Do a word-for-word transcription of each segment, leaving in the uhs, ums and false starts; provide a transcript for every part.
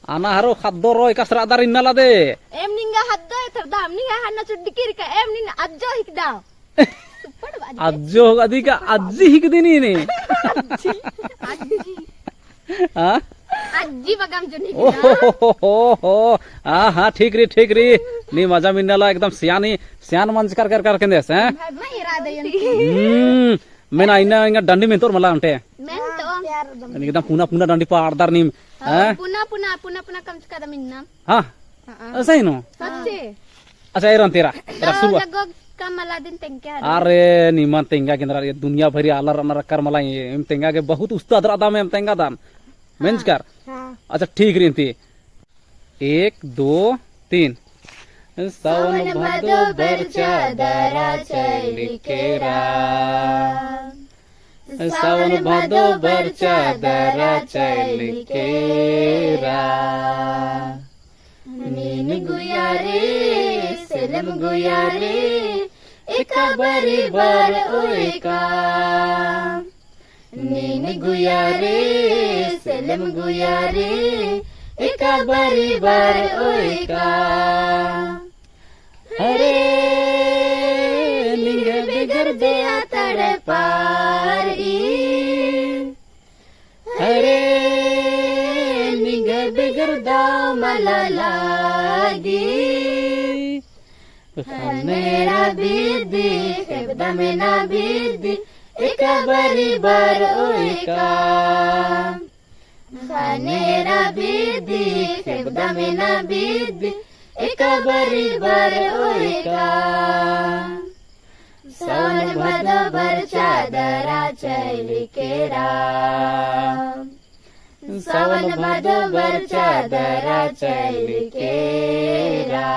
अना हरो ख़द्दो रो एकासे रअदर इन्ना लदे। एम निंगा ख़द्दो एथरदम, निंगा ख़न्ना चुड्डकी रई का, एम नीन अज्जो हिकदम। सुप्पड़ बाजी। अज्जो होगा दी का अज्जी हिकदी नीन। अज्जी, अज्जी। हाँ? अज्जी बग्गेम जोन हिकदम। ओहो हो हो हो। हाँ, हाँ, ठीक रई, ठीक रई। नीम अजम इन्ना ला एकदम सियानी, सियान मंजकर कर कर केंदेस, हैं? मैं इरादा यंती। हम्म, मेना इन्ना एंगा डंडी मेंतोर मला ओन्टे। मेंतो। एकदम पुना पुना डंडी पाड़दर नीम, हाँ, हैं? पुना पुना, पुना पुना कमचकादम इन्ना। हाँ? हाँ। ऐसा ही नो? सच्चे? अच्छा, एरन तेरा, एरा गाँव शुरुआत। लगो का मला दिन तेंगा हरे। अरे, निमन तेंगा केंद्रा, ये दुनिया भरी आलर अनर अक्कर मला, ये एम तेंगा गे बहुत उस्ताद रअदम, एम तेंगादम। हाँ। मेंजकर। हाँ। अच्छा, ठीक रई ती। एक, दो, तीन। सावन भादो बरचा दरा चैली केरा। सावन भादो बरचा दरा चैली केरा। नीन गुया रे, सेलम गुया रे, एका बरी बर ओएका। नीन गुया रे, सेलम गुया रे, एका बरी बर ओएका। हरे, निंग्है बेगर दया तड़पारई। हरे, निंग्है बेगर दव मला लगी। ख़ने एरा बीदी, ख़ेबदम एना बीदी, एका बरी बर ओएका। ख़ने एरा बीदी, ख़ेबदम एना बीदी, एका बरी बर ओएका। सावन भादो बरचा दरा चैली केरा। सावन भादो बरचा दरा चैली केरा।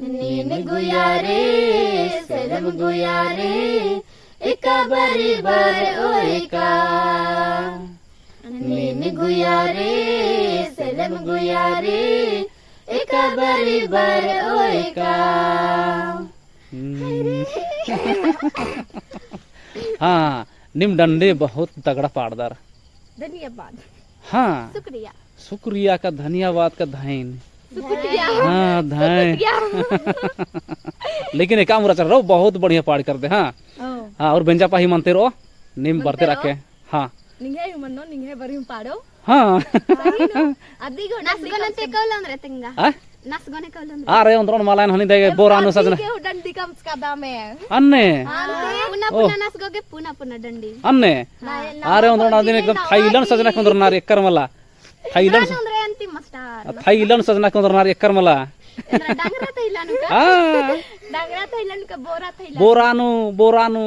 नीन गुया रे, सेलम गुया रे, एका बरी बर ओएका। नीन गुया रे, सेलम गुया रे, एका बरी बर ओएका। हम्म। हाँ, निम डंडी बहुत तगड़ा पाड़दर। धन्यवाद। हाँ। शुक्रिया। शुक्रिया का धन्यवाद का धैन। शुक्रिया। हाँ, धैन। शुक्रिया। लेकिन एका मुरा चल रहो, बहुत बढ़िया पाड़ कर दे, हाँ। ओ। हाँ, और बेंजा पाही मनते रहो, निम बरते रहो। हाँ। निंग्है हूँ मन्नो, निंग्है बरी हूँ पाड़ो। हाँ। सही नो। अदी गो नस गोने ते कौलम रे तेंगा। हाँ? नस गोने कौलम रे। अरे, ओन्द्रोन मला एन हनी देगे, बोरा नू सजना। के डंडी कमचकादम। अन्ने? अन्ने। पुना, पुना नस गो गे, पुना, पुना डंडी। अन्ने? ना, ना, अरे, ओन्द्रोन अदिन एकदम थाईलैंड सजना के ओन्द्रोन नारी एकर मला। थाईलैंड स-, ओन्द्रे अंतिम मास्टर। थाईलैंड सजना के ओन्द्रोन नारी एकर मला। एन्द्रा डांगरा थाईलैंड का? हाँ। डांगरा थाईलैंड का, बोरा थाईलैंड। बोरा नू, बोरा नू।